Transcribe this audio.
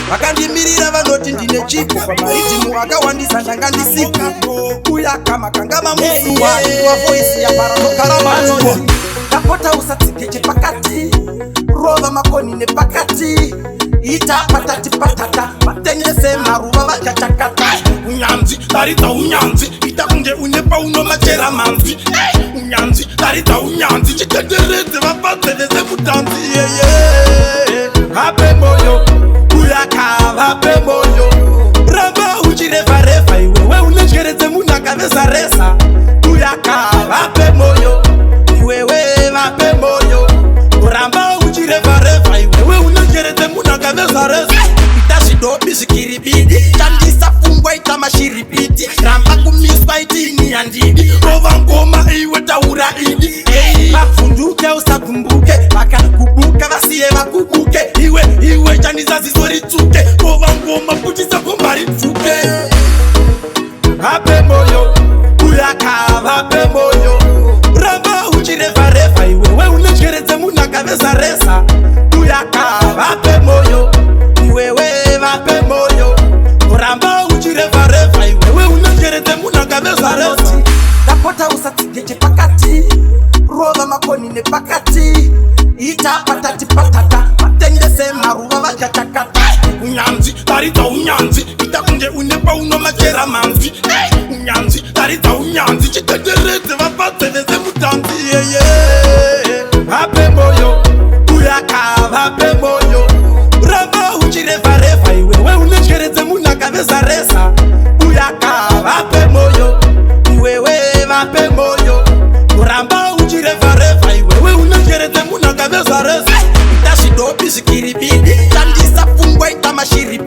Vakandimirira vanoti ndine chipo, pamaridhimu akawandisa ndanga ndisipo. Uyaka makanga mamusuwa wavoisi yaparanogara. Ndapota usatsike chepakati, rova makoni nepakati, ita patati patata, vatengese maruva vachachakata. Unyanzvi, taridza unyanzvi, ita kunge une paunomachera manzwi. Unyanzvi, taridza unyanzvi, chitenderedze vafadze vese mutanzi. Yeye, vape moyo, uyaka, vape moyo, ramba uchirevharevha iwewe une njere dzemunhu akaveza. Uyaka, vape moyo, iwewe vape moyo, ramba uchirevharevha iwewe une njere dzemunhu akavezaresa. Ita zvidobi zvikiribidi, shandisa pfungwa, ita mashiripiti, ramba kumiswa, itini handidi. Rova ngoma iwe, taura idi. Vavhunduke, usagumbuke, vakakubuka vasiye vakubuke. Iwe iwe, shandisa ziso ritsuke, rova ngoma, putisa gomba ripfuke. Vape moyo, uyaka, vape moyo, ramba uchirevharevha iwewe une njere dzemunhu akavezaresa. Uyaka, vape moyo, iwewe vape moyo, ramba uchirevharevha iwewe une njere dzemunhu akavezaresa. Ndapota usatsike chepakati, rova makoni nepakati, ita patati patata, vatengese maruva vachachakata. Unyanzvi, taridza unyanzvi, ita kunge une paunomachera manzwi. Unyanzvi, taridza unyanzvi, chitenderedze vafadze vese mutanzi. Yeye, vape moyo, uyaka, vape moyo, ramba uchirevharevha iwewe une njere dzemunhu akavezaresa. Uyaka, vape moyo, iwewe vape moyo, ramba uchirevharevha iwewe une njere dzemunhu akavezaresa. Ita zvidobi zvikiribidi, shandisa pfungwa, ita mashiripiti.